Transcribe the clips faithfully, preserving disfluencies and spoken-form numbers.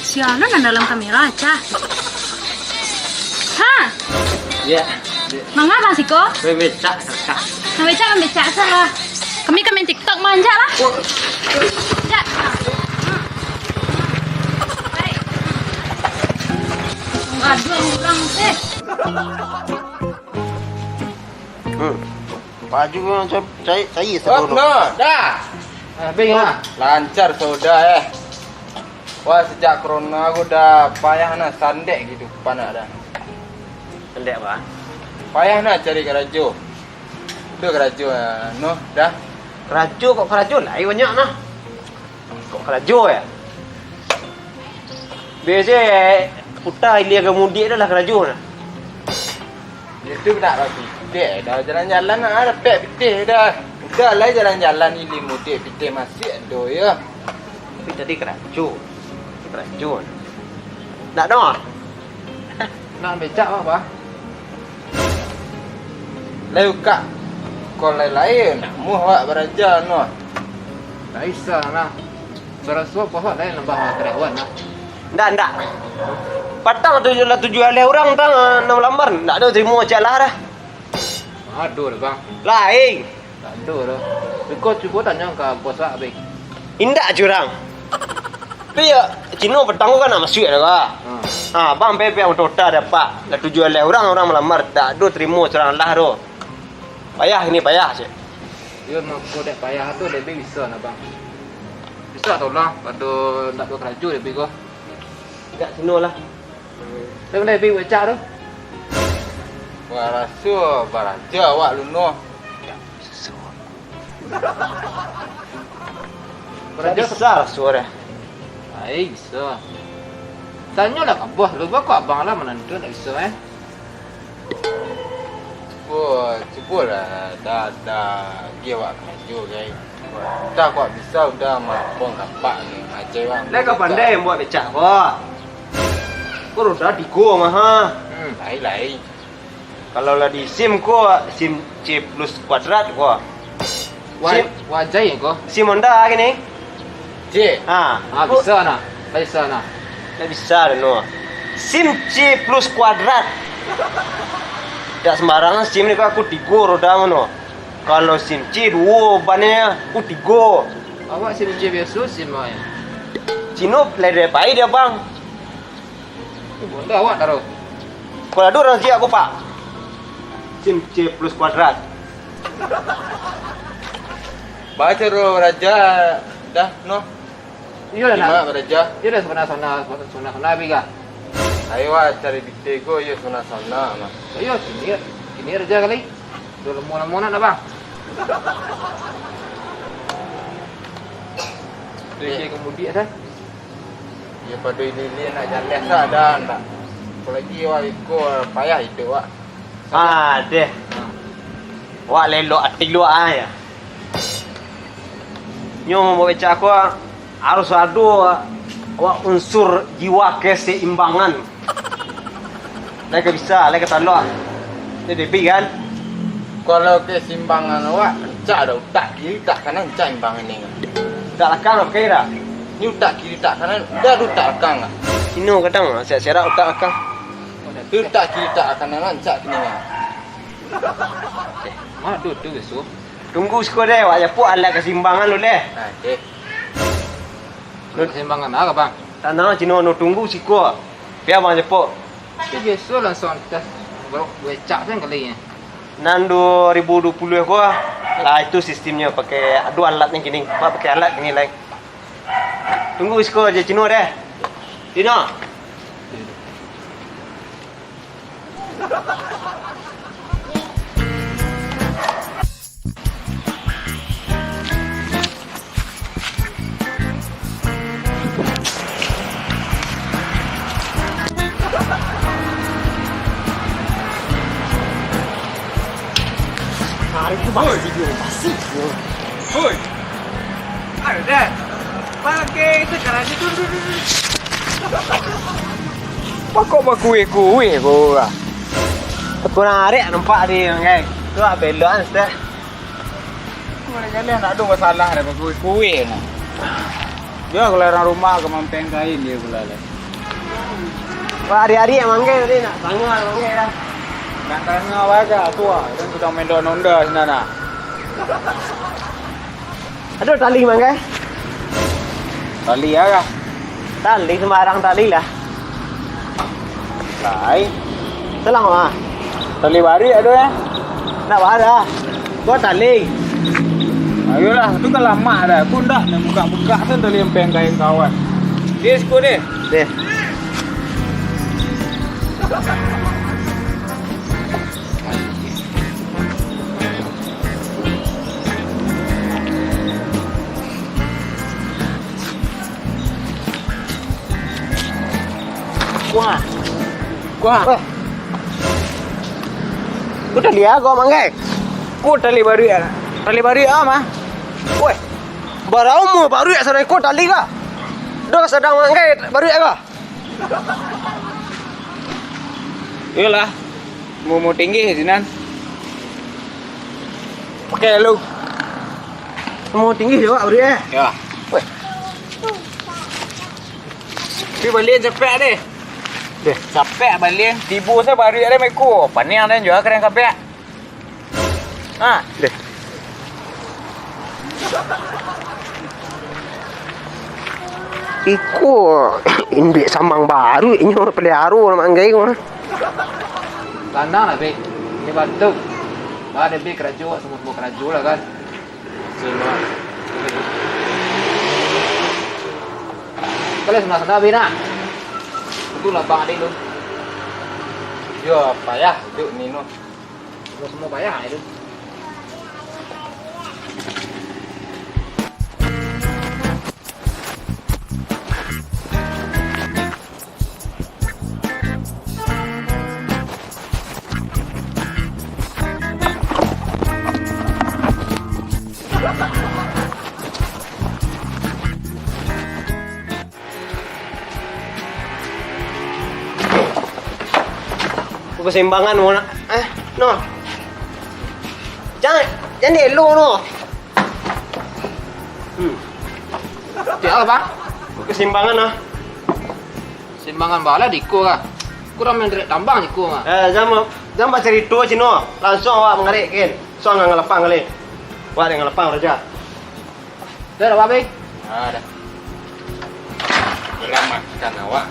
Sia lo nan dalam kamera, Cah? Ha? Ya. Manga bang siko? Mambecak, Kak. Mambecak, mambecak salah. Kami, kami TikTok manja lah. Oh. Jak. Aduh, urang teh. Hmm. Baju macam cai, cai. Oh, sabono. No, dah. Ah, Bing, ah. Lancar sudah, eh. Wah, sejak corona ko dah payah nah, sandek kehidupan nak dah. Sandek apa? Payah nah cari karajo. Udah karajo, ah, no, dah. Karajo kok karajo, lai banyak nah. Kok karajo ya? Biasa puta ilia ka mudik tu lah karajo nah. Itu nak lah pitih dah, jalan-jalan nak dapek pitih dah. Udah lah jalan-jalan ilia mudik pitih masih ado ya. Tapi tadi karajo. Karajo. Nak dong? Nak becak apa? Lai ukak. Kok lai-lai nak muah awak baraja no. Tak bisa lah. Saraso pohon lain nambah karyawan lah. Ndak, ndak. Patang tu lah tujuh alih urang tang, ah, nan malamar. Ndak ado tarimo cak lah dah. Ado dah, Bang. Lain. Tak ado dah. Biko cubo tanyo ka bos awak, Bang. Indak curang. Tapi ya, Cino patang ko kan nak masuak dah ka. Hmm. Ha, Bang, pe, pe, ang tota dapat. Lah tujuh alih urang, urang malamar. Ndak ado tarimo curang lah tu. Payah ini, payah cak. Iyo, mako dek payah tu, dek bisa nah, Bang. Bisa tolong, pado ndak ado karajo dek ko. Indak Cino lah. Tapi mana Ebi buek cak tu? Wah, raso baraja awak luno. Baraja bisa raso dah. Ai, bisa. Tanyolah ka bos lu, baa kok abang lah manantu ndak bisa, eh? Cubo, cubolah, dah, dah, agi awak karajo, gai. Dah, kok bisa udah malapong kapak ni, macam awak. Lai ka pandai mambuek becak ko. Ko roda tigo mah, ha. Hmm, lai, lai. Kalau lah di sim ko, sim C plus kuadrat ko. Wa-, sim, wajai ko. Sim Honda kini. Cik. Ha. Ah, bisa nah. Bisa nah. Ndak bisa doh, no. Sim C plus kuadrat. Ndak sembarangan sim ni, aku tigo roda mano. Kalau sim C duo bannya, aku tigo. Awak sim C biaso, sim apo? Cino lai pai dia, Bang. Bondo awak taruh. Kalau ado razia aku, Pak. Sim C plus kuadrat. Baca dulu raja dah, noh. Iyo lah, nak. Baraja. Iyo lah, sona-sona, sona-sona, Bang. Ayo, ah, cari pitih ko, iyo, sona-sona, mah. Iyo, kini, kini raja kali. Udah lamo-lamo nak, Bang. Tuh, eh, kamudiak dah. Iyo, pado ilia-ilia nak jaleh sa, dah, ndak. Apolai wak iko payah iduik, wak. Ah, deh. Wak lelok ati luak ai. Nyo mambuek becak ko harus ado, wak, unsur jiwa keseimbangan. Lai ka bisa, lai ka talok. Itu Debi kan? Kalau keseimbangan awak, rancak dah utak kiri, utak kanan, rancak imbang ini. Utak lakang lah pakai dah. Ni utak kiri, utak kanan, dah ada utak lakang lah. Ino kadang serak-serak utak lakang. Ni utak kiri, utak kanan, rancak kini lah. Madu tu biaso. Tunggu siko deh, wak japuik alat keseimbangan lu deh. Ha, oke. Alat keseimbangan apo, Bang? Tanang Cino, no, tunggu siko. Bia Bang japuik. Itu biaso langsuang tes becak kan kali ni. Nan dua ribu dua puluh ko, ah, itu sistemnyo pakai ado alatnyo kini. Wak pakai alat kini lai. Tunggu siko aja Cino deh. Cino. Hari tu balas video masih. Hoi. Ayo, Dad. Pakai sekarang itu dulu. Pakok bakuih-kuih ko urang. Kurang arek nampak dia, kan. Tu lah belok kan, sudah. Kurang jaleh nak ada masalah dah bakuih-kuih nah. Dia kalau orang rumah ke mampeng kain dia pula lah. Wah, ari-ari manggai tadi nak tangah manggai dah. Nak tangah bagai tu ah, kan sudah main daun onda sinan ah. Aduh, tali manggai. Tali ah kah? Tali sembarang tali lah. Lai. Selang ah. Tali baruak ado ya? Nak bara. Kau tali. Ayolah, tu kan lamak dah. Pun dah nak buka-buka tu tali yang penggai kawan. Dia sikut deh. Deh. Kuah. Kuah. Weh. Ku tali ago manggai. Ku tali baruak. Tali baruak ah mah. Weh. Bara umua baruak sadang iko tali ka? Doh sadang manggai baruak ka? Iyolah. Mumu tinggi sinan. Pakai lu. Mumu tinggi jo awak baruak eh. Ya. Weh. Tapi balian capek deh. Deh. Capek balian, tibo se baruak deh meko. Paniang dan jual keren kabek. Ha. Deh. Iko induak samang baruak inyo peliharo nak manggai ko. Tanang lah, Bek. Ini bantu. Ada Bek karajo, semua karajo lah kan. Kalian sana-sana, Bek, nak. Itu lapang adik tu. Yo, payah hidup ni, no. Semua payah itu. Keseimbangan mo nak, eh, no. Jan, jan dielo no. Hmm. Tiap apa? Keseimbangan ah. Seimbangan bala di iko ka. Kurang menderek tambang iko ka. Eh, jan, jan bacarito cino. Langsuang awak mangarek kin. Suang ngalapang kali. Awak ngalapang raja. Dah, dah, Bang. Ah, dah. Selamatkan awak.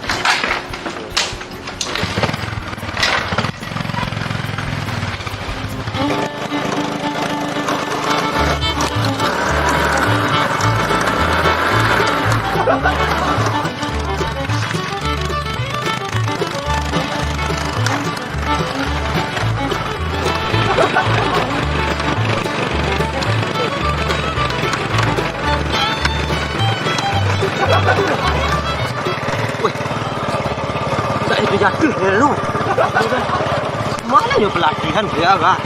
Weh, tak itu jatuh dia tu. Mana nyo pelatihan dia, bah?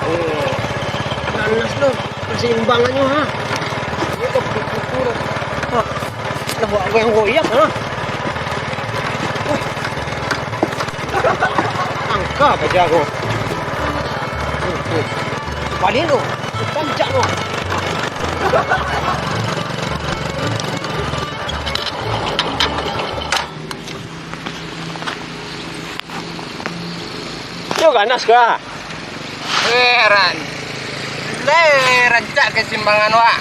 Oh, panas tu. Kaseimbangannyo, ha. Ini kok pukul-pukul. Ha. Lah, buat goyang-goyang, ha. Wih. Angka baja ko. Wih, wih. Baliak tu. Tancak tu. Yo ganas ka. Eh, ran-, lai rancak kaseimbangan wak.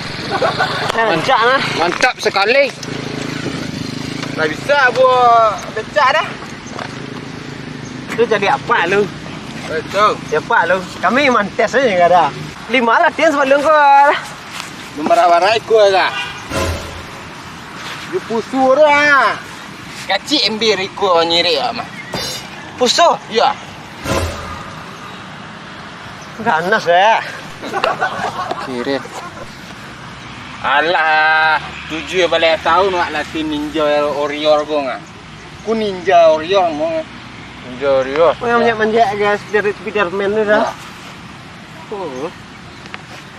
Rancak lah. Mantap sakali. Lah bisa buah becak dah. Tu jadi apa lu? Eh, tu. Siapa lu? Kami mantes aja nggak ada. Lima latihan sebelum kau. Lu marah-marah ikut lah. Lu pusu tu ah. Kacik ember ikut nyirik ah mah. Pusu? Ya. Ganas eh. Kiri. Alah, tujuh baleh tahun wak latih Ninja Warrior ko ngah. Ku Ninja Warrior mo ngah. Ninja Warrior. Oh, yang manjek-manjek guys, dari Spiderman tu dah. Ya. Oh.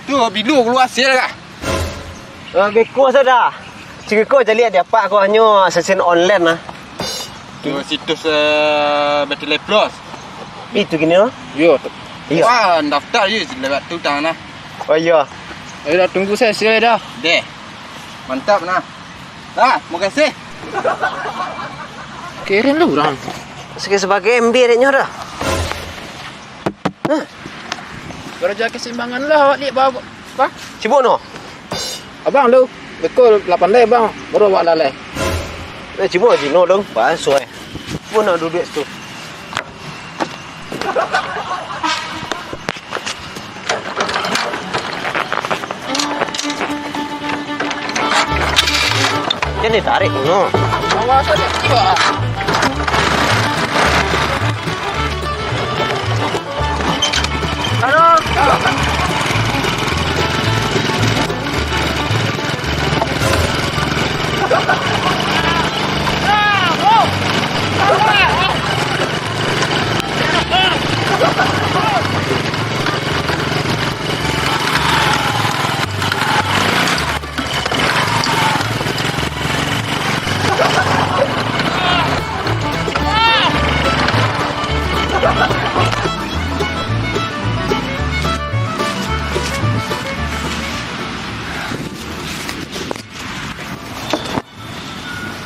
Tu bilo keluar hasil kah? Eh, beko sudah. Ciko jadi apak ko hanyo sesen online lah. Tu situs eh, Battle Plus. Itu kini lo? Yo. Iyo. Wah, daftar je lewat tu tangan lah. Oh iyo. Ayo dah tunggu saya sini dah. Deh. Mantap nah. Ah, makasih. Keren lah urang. Sakian sabagai M B adeknyo dah. Hah? Karajo keseimbangan lah awak, Dik, ba-, ba-, Sibuk no? Abang lu, beko lah pandai, Bang. Baru awak lalai. Eh, sibuk Jino dong, basuah. Sibuk nak duduak situ. Jan ditarik, no. Awas, ada tiba. Aduh.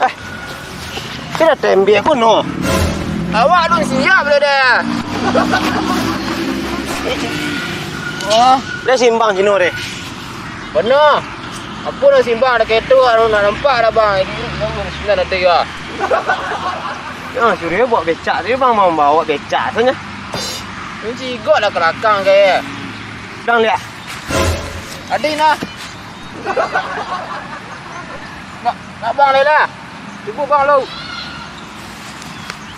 Eh, kira tembik aku no. Awak tu siap dah dah. Oh, dah simbang Jino deh. Bana. Apo nak simbang dah keto, anu nak nampak dah, Bang. Ini nanti ya. Ya, suruh bawa becak tadi, Bang, mau bawa becak tu nya. Ini cigok lah ke belakang ke. Bang lihat. Adi nah. Nak, nak bang lai lah. Cubo bang lu.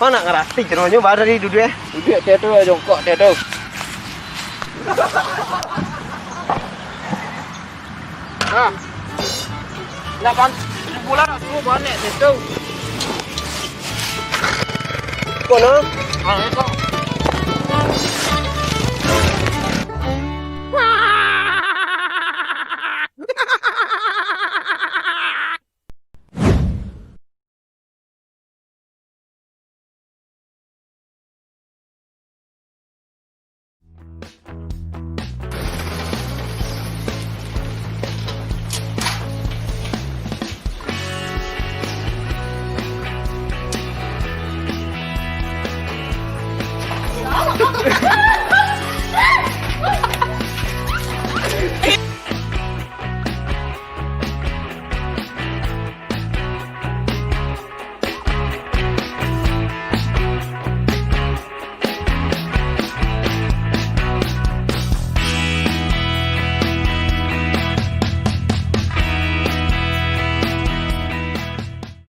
Kau nak ngarati ceronyo baru tadi duduak eh. Duduak tiap tu, jongkok tiap tu. Nah. Nak pan-, bulan nak suruh banek tiap tu. Kau nak? Ah, itu.